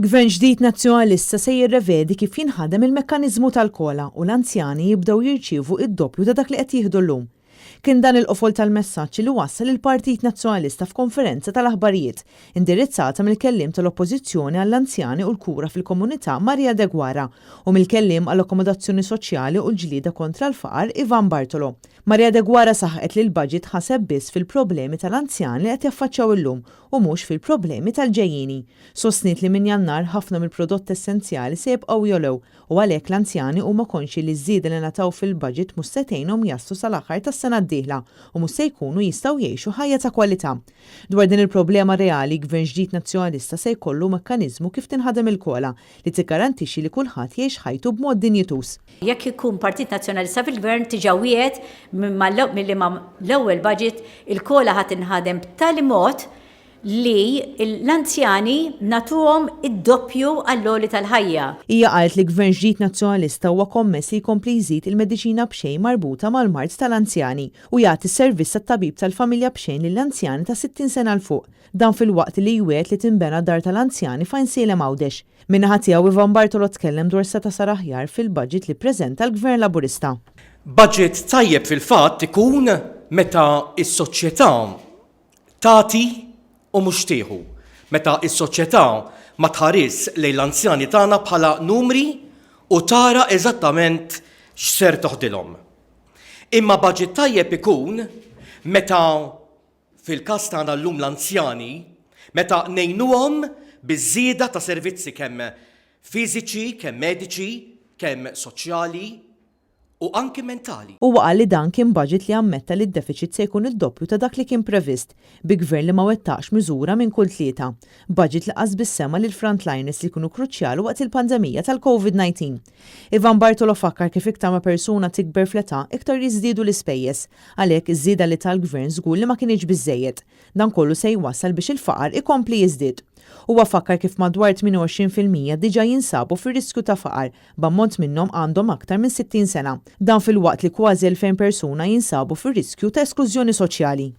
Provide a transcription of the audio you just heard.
Gvern ġdid Nazzjonalista se jirrevedi kif jinħadem il-mekkaniżmu tal-COLA u l-anzjani jibdew jirċievu id-doppju ta' dak li qed jieħdu llum. Kien dan il-qofol tal-messaġġ li wassal il-Partit Nazzjonalista f'konferenza tal-aħbarijiet, indirizzata mill-kelliem tal-Oppożizzjoni għall-Anzjani u l-Kura fil-Komunità Maria Deguara u mill-kelliem għall-Akkomodazzjoni Soċjali u l-Ġlieda kontra l-Faqar Ivan Bartolo. Maria Deguara saħqet li l-budget ħaseb biss fil-problemi tal-anzjani li qed jaffaċċjaw illum u mhux fil-problemi tal-ġejjieni. Sostniet li minn Jannar ħafna mill-prodotti essenzjali se jibqgħu jogħlew u għalhekk l-anzjani huma konxji li ż-żieda li ngħataw fil-budget mhux se tgħinhom jaslu sal-aħħar tas-sena d-dieħla u mhux se jkunu jistgħu jgħixu ħajja ta' kwalità. Dwar din il-problema reali, Gvern ġdid Nazzjonalista se jkollu mekkaniżmu kif tinħadem il-COLA li tiggarantixxi li kulħadd jgħix ħajtu b'mod dinjituż. Jekk ikun Partit Nazzjonalista fil-Gvern diġà wiegħed milli ma' l-ewwel budget il-COLA ħa tinħadem b'tali mod li l-anzjani nagħtuhom id-doppju għall-għoli tal-ħajja. Hija qalet li Gvern ġdid Nazzjonalista huwa kommess li jkompli jżid il-mediċina b'xejn marbuta mal-mard tal-anzjani u jagħti s-servizz tat-tabib tal-familja b'xejn lill-anzjani ta' 60 sena 'l fuq. Dan filwaqt li jwiegħed li tinbena dar tal-anzjani f'Għajnsielem Għawdex. Min-naħa tiegħu Ivan Bartolo tkellem dwar seta' sar aħjar fil-budget li ppreżenta l-Gvern Laburista. Budget tajjeb fil-fatt ikun meta s-soċjetà tagħti u mhux tieħu. Meta s-soċjetà ma tħarisx lejn l-anzjani tagħna bħala numri u tara eżattament x'ser toħdilhom. Imma budget tajjeb ikun meta fil-każ tagħna llum l-anzjani, meta ngħinuhom biż-żieda ta' servizzi kemm fiżiċi, kemm mediċi, kemm soċjali u anki mentali. Huwa qal li dan kien budget li ammetta li d-defiċit se jkun id-doppju ta' dak li kien previst, bi gvern li ma wettaqx miżura minn kull tlieta. Budget li qas biss sema lill-frontliners li kienu kruċjali waqt il-pandemija tal-Covid-19. Ivan Bartolo fakkar kif iktar ma persuna tikber fl-età, iktar jiżdiedu l-ispejjeż. Għalhekk, iż-żieda li ta l-Gvern żgur li ma kinitx biżżejjed. Dan kollu se jwassal biex il-faqar ikompli jiżdied. Huwa fakkar kif madwar 28% diġà jinsabu fir-riskju ta' faqar, b'ammont minnhom għandhom aktar minn 60 sena. Dan filwaqt li kważi 2,000 persuna jinsabu fir-riskju ta' esklużjoni soċjali.